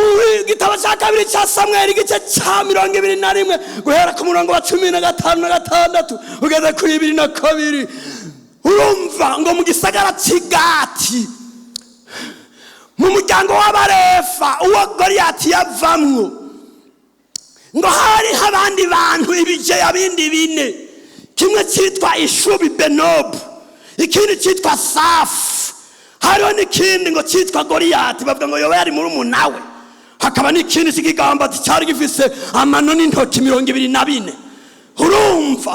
gitabo cya kabiri cya Samweli, igice cya 21, guhera ku murongo wa 15 na 6 ugeze kuri 22. Urumva ngo mu gisagara cy'Igati, mu muryango w'Abarefa, uwo Goliyati yavamwo, ngo hariho abandi bantu ibijeya bindi bine, kimwe cyitwa Ishubi Benobu, ikindi cyitwa Safu, hariho n'ikindi ngo cyitwa Goliyati, bavuga ngo yoba yari murumuna we, hakaba n'ikindi cy'ikigamba cyari gifise amano n'intoki 24. Urumva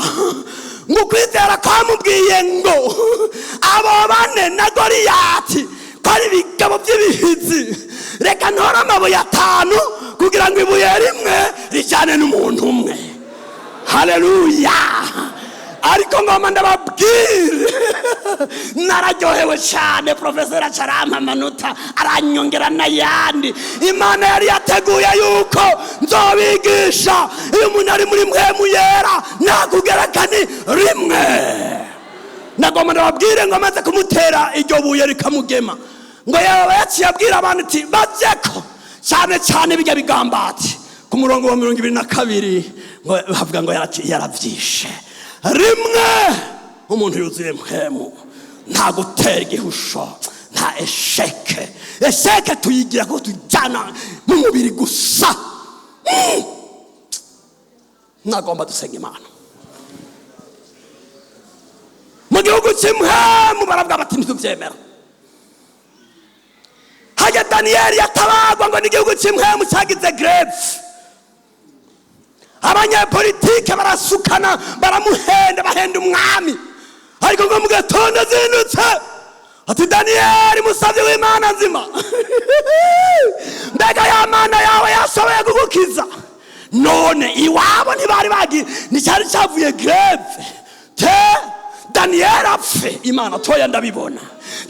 ngo ukwizera kwamubwiye ngo abo bane na Goliyati ko ari ibigabo by'ibihizi, reka ntore amabuye atanu kugira ngo ibuye rimwe rijyane n'umuntu umwe. Haleluya! Ariko ngoma ndababwire, nararyohewe cyane. Profeseri aca arampa amanota, aranyongera n'ayandi. Imana yari yateguye yuko nzobigisha iyo umuntu ari muri mpwemu yera nakugereka ni rimwe. Nagomba ndababwire ngo amaze kumutera iryo buye rikamugema, ngo yaba yaciye abwira abantu ati bajeko cyane cyane bijya bigambati. Ku murongo wa 22 ngo bavuga ngo yarabyishe rimwe. Umuntu yuzuye mpwemu nta gutera igihusho, nta Nta échec. Échec tuyigira ko tujyana mu mubiri gusa. Nagomba dusenga Imana. Mu gihugu cy'impwemu baravuga bati: "Ntitubyemera." Hajya Daniyeli yatabagwa ngo n'igihugu cy'impwemu cyagize grève. Abanyepolitike barasukana, baramuhenda, bahenda umwami. Ariko ngo mu gatondo azindutse ati: "Daniyeli, musabye w'Imana nzima, mbega ya Mana yawe yashoboye kugukiza?" None iwabo ntibari bagiye, nticyari cyavuye grève te? Daniyeli apfe, Imana toya, ndabibona.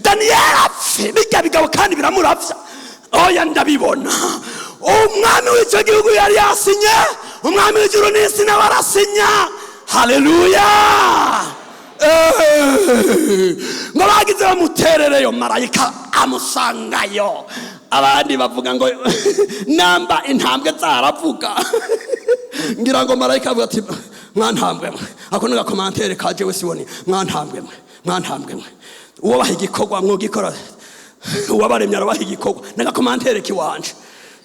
Daniyeli apfe, bijya bigabo kandi biramuravya, oya, ndabibona. Umwami w'icyo gihugu yari yasinye, umwami w'ijuru n'isi nawe arasinya. Haleluya! Ngo bagize bamuterereyo, marayika amusangayo. Abandi bavuga ngo namba intambwe zaravuga, ngira ngo marayika avuga ati: "Mwantambwe mwe." Ako ni gacommentaire ka jewe siboni. "Mwantambwe mwe, mwantambwe mwe, uwo baha igikorwa mwogikora? Uwabaremye arabaha igikorwa." N'agacommentaire kiwanje.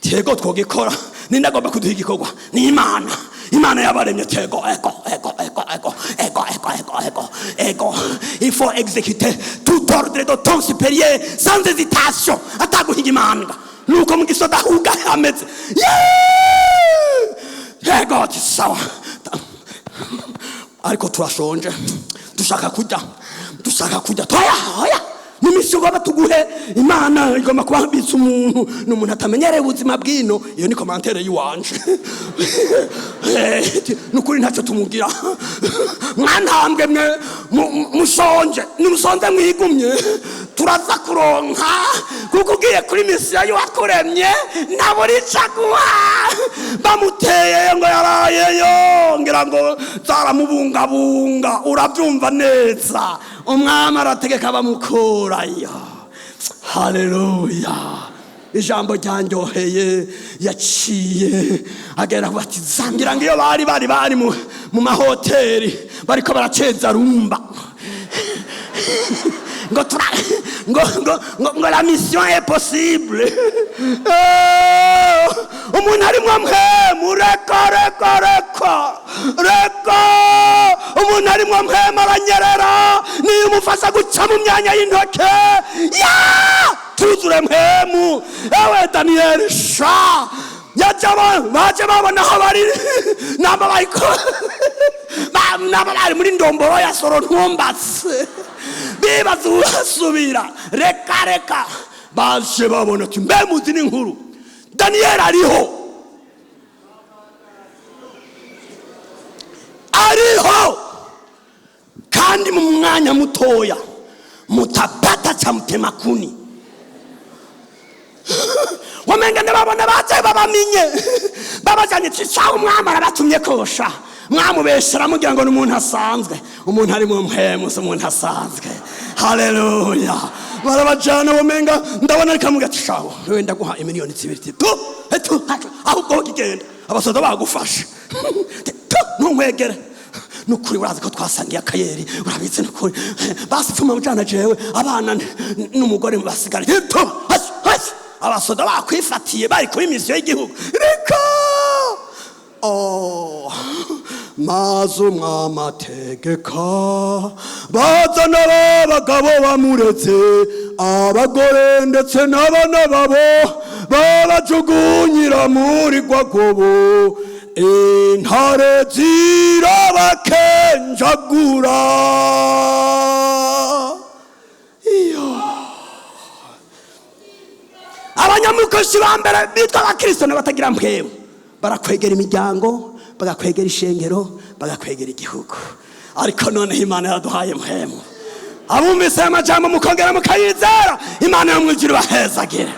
Tego, twogikora. Ninde agomba kuduha igikorwa? Ni Imana, Imana yabaremye. Tego, ego, ego, ego, ego, ego, ego, ego, ego, ego. Il faut exécuter tout ordre de ton supérieur sans hésitation, ataguhiga imanga. Nuko mu gisoda huga hameze. Yeee! Ego, ati: "Sawa, ariko turashonje, dushaka kurya, dushaka kurya." "Toya, oya, n'imisi ugomba tuguhe. Imana igomba kubambitsa umuntu, ni umuntu atamenyereye ubuzima bw'ino." Iyo ni commentaire y'iwanje. Ni ukuri ntacyo tumugira. "Mwantambwe mwe, mushonje, nimusonze mwigumye, turaza kuronka, kuko ugiye kuri mission y'uwakuremye ntabura ico aguha." Bamuteye ngo yarayeyo, ngira ngo zaramubungabunga. Urabyumva neza, umwami arategeka bamukurayo. Haleluya! Ijambo ryanyoheye, yaciye agera bati zangira ngo iyo bari mu mahoteli bariko baraceza rumba, ngo tura ngo la mission est possible. Umuntu arimwo mpemu, reka, reka, reka, reka. Umuntu arimwo mpemu aranyerera, niyo umufasha guca mu myanya y'intoke. Ya tuzure mpemu. Ewe Daniyeli sha, yaje baje babona aho bari, namba bariko namba bari muri ndomboro ya soro ntumbatse, bibaza uwasubira. Reka, reka, baje babona ati: "Mbe muzi n'inkuru? Daniyeli ariho, ariho, kandi mu mwanya mutoya mutapata cha mtemakuni." Wamenga ndababona baje babaminye, babajanye cicaho. Umwami arabatumye kosha, mwamubeshera mugira ngo ni umuntu asanzwe. Umuntu ari mu mpemu si umuntu asanzwe. Haleluya! Barabajana, wamenga ndabona ariko amuga ati: "Shawo wenda guha imiliyoni 2." Tu tu, ahubwo kigenda, abasoda bagufashe tu, ntunkwegere. Nukuri urazi ko twasangiye akayeri, urabizi nukuri. Basi pfuma mujana jewe, abana n'umugore basigare tu. Hasi hasi, abasoda bakwifatiye, bari kuri mission y'igihugu. Reka. Oh, maze umwami ategeka bazana abagabo bamuretse, abagore ndetse n'abana babo, babajugunyira muri rwagobo, intare zirabakenjagura. Iyo abanyamukozi ba mbere bitwa abakristo n'abatagira mpwemu barakwegera imiryango, bagakwegera ishengero, bagakwegera igihugu. Ariko noneho Imana yaraduhaye mpwemu. Abumvise aya majambo mukongera mukayizera, Imana yo mwijuru ibahezagire.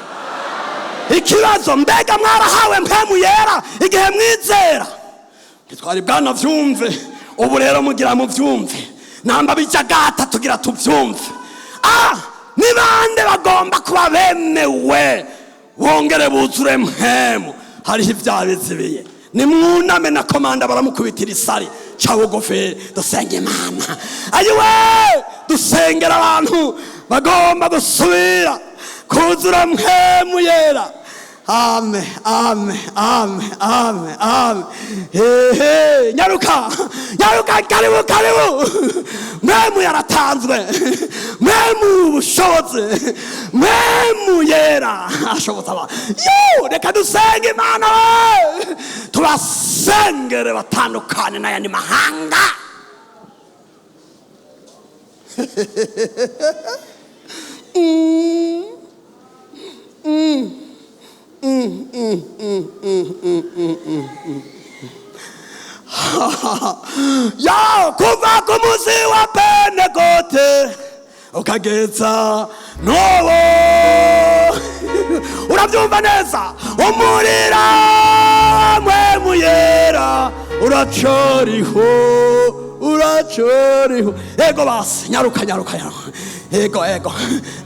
Ikibazo: mbega mwarahawe mpwemu yera igihe mwizera? Ntitwari bwanavyumve. Ubu rero mugira muvyumve, namba bijagata tugira tuvyumve. Ah, ni bande bagomba kuba bemewe bongere buzure mpwemu? Hariho ibyaha bizibiye. Nimwuname. Na komanda baramukubitira isari ca bugufi. Dusenga Imana. Ayiwe, dusengera abantu. Bagomba gusubira kuzura Mpwemu Yera. Ame, ame, ame, ame, ame. Hehe, nyaruka, nyaruka, karibu, karibu. Mpwemu yaratanzwe, Mpwemu ubushobozi, Mpwemu Yera ashobotse abantu. Yo, reka dusenge Imana we, tubasengere batandukane n'ayandi mahanga. Ya, kuva ku munsi wa Pentekote ukageza n'ubu, urabyumva neza, umurira Mpwemu Yera uracariho, uracariho. Ego basi, nyaruka, nyaruka, nyaruka. Ego, ego,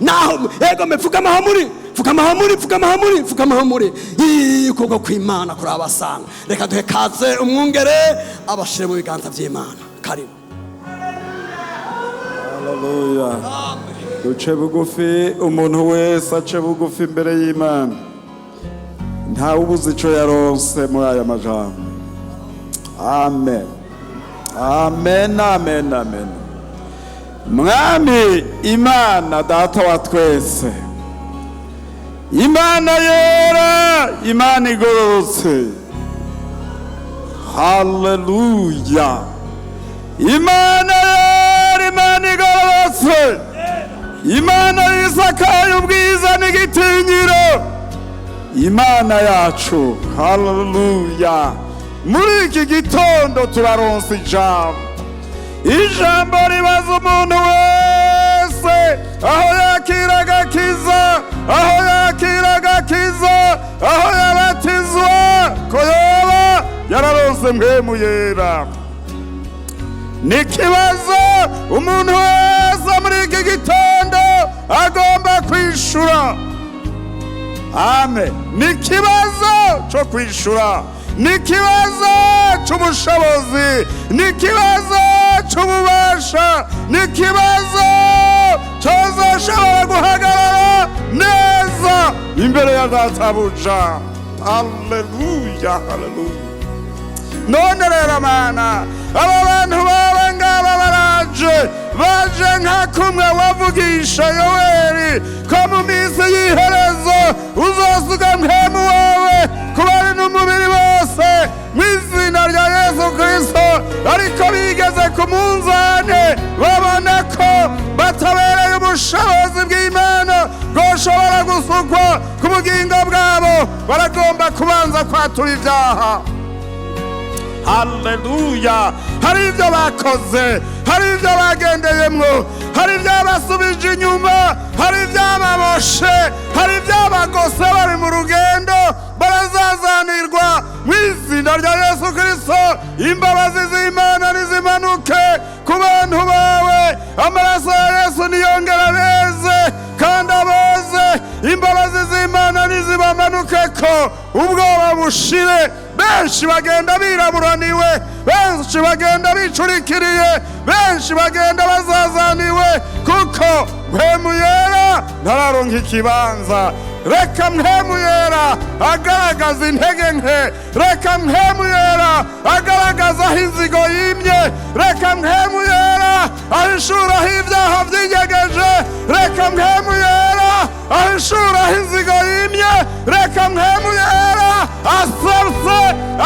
naho ego me, pfukama aho muri, pfukama aho muri, pfukama aho muri, pfukama aho muri. Ukuboko kw'Imana kurabasanga. Reka duhe kaze umwungere abashire mu biganza by'Imana. Karibu. Haleluya. Duce bugufi, umuntu wese ace bugufi imbere y'Imana. Ntawe ubuze ico yaronse muri aya majambo. Amen, amen, amen, amen. Mwami Imana Data wa twese, Imana yera, Imana igororotse, haleluya. Imana yera, Imana igororotse, Imana yisakaye ubwiza n'igitinyiro, Imana yacu, haleluya. Muri iki gitondo turaronsa ijambo, ijambo ribaza umuntu wese aho yakira agakiza, aho yakira agakiza, aho yabatizwa, ko yoba yararonse Mpwemu Yera. Ni ikibazo umuntu wese muri iki gitondo agomba kwishura. Amen. Ni ikibazo cyo kwishura, ni ikibazo cy'ubushobozi, ni ikibazo cy'ububasha, ni ikibazo cyozoshobora guhagarara neza imbere ya Databuja. Haleluya, haleluya. None rero Mana, aba bantu bawe ngaba baraje, baje nka kumwe wavugisha Yoweri ko mu minsi y'iherezo uzosuka Mpwemu wawe ku bari n'umubiri bose mu izina rya Yesu Kristo. Ariko bigeze ku munzane babona ko batabereye ubushobozi bw'Imana bwoshobora gusukwa ku bugingo bwabo, baragomba kubanza kwatura ibyaha. Haleluya. Hari ibyo bakoze, hari ibyo bagendeyemwo, hari ibyabasubije inyuma, hari ibyababoshe, hari ibyabagose bari mu rugendo, barazazanirwa mu izina rya Yesu Kristo. Imbabazi z'Imana nizimanuke ku bantu bawe, amaraso ya Yesu niyongera abeze kandi aboze. Imbabazi z'Imana nizibamanuke ko ubwoba bushire. Benshi bagenda biraburaniwe, benshi bagenda bicurikiriye, benshi bagenda bazazaniwe, kuko Mpwemu Yera ntararonka ikibanza. Reka Mpwemu Yera agaragaza intege nke, reka Mpwemu Yera agaragaza aho inzigo yimye, reka Mpwemu Yera ahishura aho ibyaha byinyegeje, reka Mpwemu Yera ahishura aho inzigo yimye, reka Mpwemu Yera asabse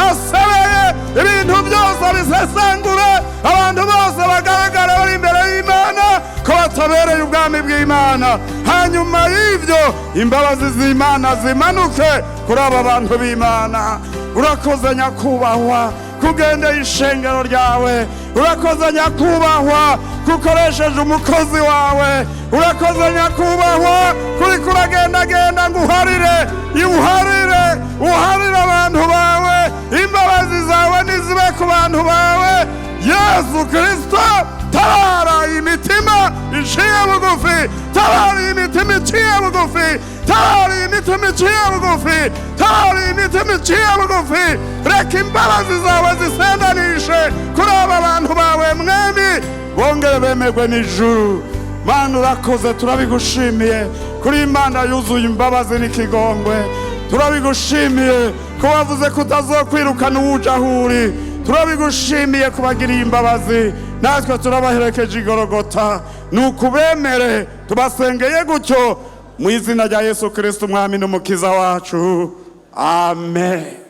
asabeye ibintu byose bisesangure, abantu bose bagaragara bari imbere y'Imana ko batabereye ubwami bw'Imana. Hanyuma y'ibyo imbabazi z'Imana zimanuke kuri aba bantu b'Imana. Urakoze Nyakubahwa kugendeye ishengero ryawe, urakoze Nyakubahwa kukoresheje umukozi wawe, urakoze Nyakubahwa kuri kuragendagenda ngo uharire, uharire, uharire abantu bawe. Imbabazi zawe nizibe ku bantu bawe. Yesu Kristo, tabara imitima iciye bugufi, tabara imitima iciye bugufi, tabara imitima iciye bugufi, tabara imitima iciye bugufi. Reka imbabazi zawe zisendanishe kuri aba bantu bawe, Mwami, bongere bemerwe n'ijuru. Mana, urakoze, turabigushimiye kuri Imana yuzuye imbabazi n'ikigongwe. Turabigushimiye ko wavuze ko utazokwirukana uwuja aho uri. Turabigushimiye kubagiriye imbabazi, natwe turabaherekeje igorogota. Ni ukubemere, tubasengeye gutyo mu izina rya Yesu Kristo, Umwami n'Umukiza wacu, amen.